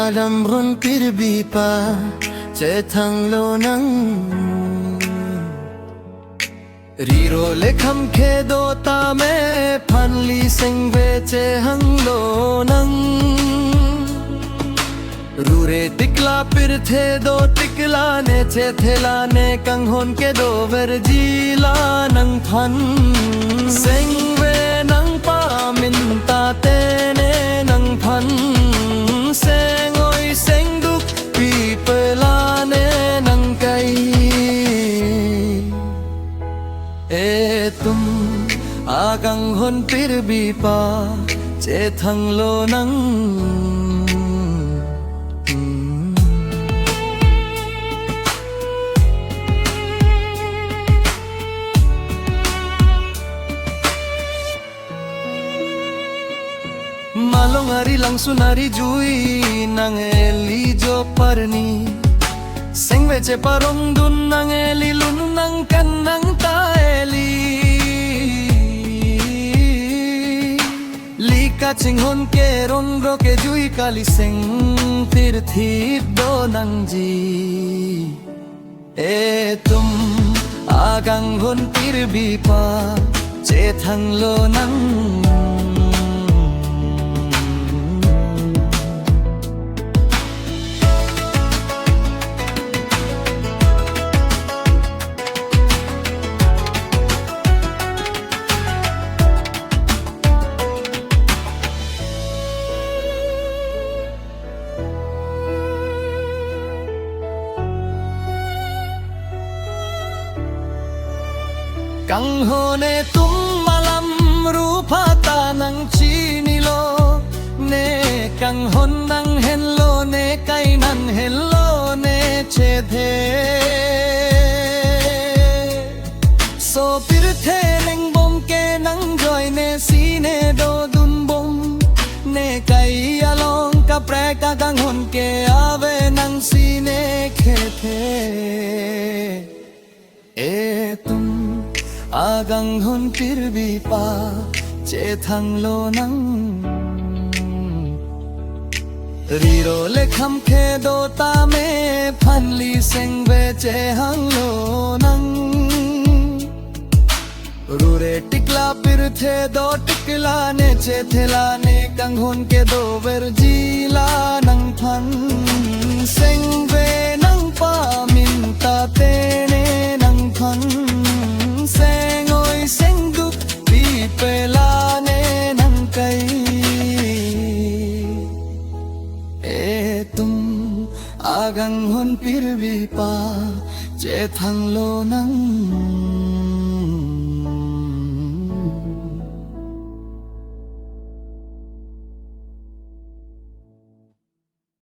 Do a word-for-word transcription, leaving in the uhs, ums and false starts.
Adamhon pirbi pa chethang lonang. Riro le kham khedo tame aphanle sengve chehang lonang. Rure tikla pirthe do tikla ne chethe la ne kanghon kedoverji la nangphan. Sengve nangpaminta te ne nangphan. Seng oi sengduk pipe la ne nangkai. Etum akanghon pirbi pa chethang lonang. Malong ari langsun ari jui nang-eli jo parni. Sengve cheparongdun nang-eli lun nang kan nang ta eli. Lika chinghon kerong ro kejui kali seng pirthip do nangji. Etum akanghon pirbi pa chethang lonang. Kanghon etum alam rupa ta nangchinilo, ne kanghon nanghenlo, ne kai nanghenlo, ne chethe. So pirthe lengbom ke nangjoi ne si ne dodunbom. Ne kai along kaprek akanghon ke ave nang si ne khethe. Etum akanghon pirbi pa chethang lonang. Riro le kham khedo tame aphanle sengve chehang lonang. Rure tikla pirthe do tikla ne chethe la ne kanghon kedoverji la nangphan. Sengve nangpaminta te ne nangphan. Seng oi sengduk pipe la ne nangkai. Etum akanghon pirbi pa chethang lonang.